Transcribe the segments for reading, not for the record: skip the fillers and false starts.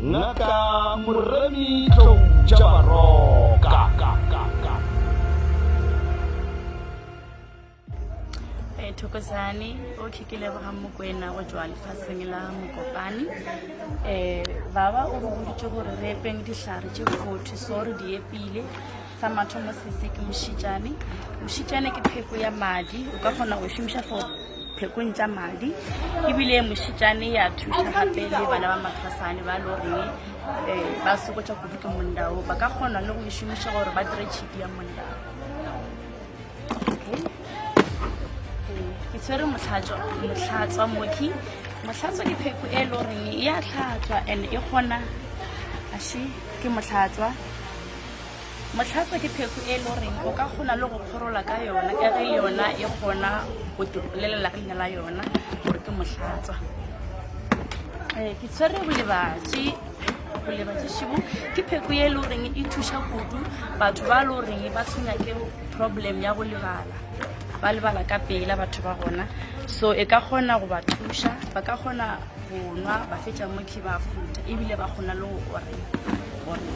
Ngaka Moremi Tlou tša Baroka. Eh, Thokozani okay ke leboga Mokwena go tšwa lefaseng la Mokopane um baba o re boditše gore re epeng dihlare tše 40 so re di epile Sa mathomo se se ke mošitšane. Mošitšane ke pheko ya madi, o ka kgona go šomiša for phekong tša madi ebile mošitšane ya thuša gape le bana ba mathwasane ba le goreng um ba sokotša kudu ke mondao ba ka kgona le go e šomiša gore ba dire tšhipi ya mondao okay ke tshwere motlhatswa moki motlhatswa ke pheko e le goreng e ya tlhatswa and e kgona ashe ke motlhatswa Mohlatswa ke pheko e le goreng o ka kgona le go phorola ka yona ka ge le yona e kgona go tipolelela ka leina la yona gore ke mohlatswa. Um ke tshwere bolebatši bolebatši šibo ke pheko ye e le goreng e thuša kudu batho ba le goreng ba tshwenya ke problem ya go lebala ba lebala ka pela batho ba gona so e ka kgona go ba thuša ba ka kgona go nwa ba fetša mo khe ba futha ebile ba kgona le go orela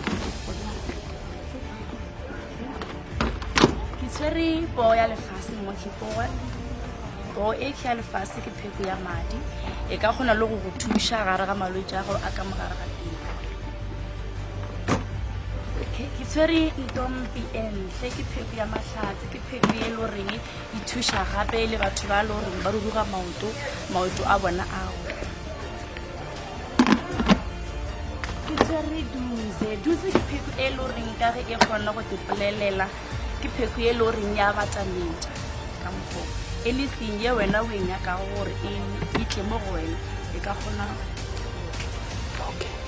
Ke tshwere poo ya lefase mo ke poo e ke ya lefase ke pheko ya madi e ka kgona le go go thuša gare ga malwetši a gago a ka mogare ga pelo ke tshwere ntompi e ntle ke pheko ya mahlatse ke pheko e le goreng e thuša gape le batho ba le goreng ba ruruga maoto maoto a bona ao Ke tshwere duze. Duze ke pheko e le goreng ka ge e kgona go tipolelela ke pheko e le goreng ya batametša ka mokgo anything ye wena o e nyakago gore e tle mo go wena e ka kgona okay.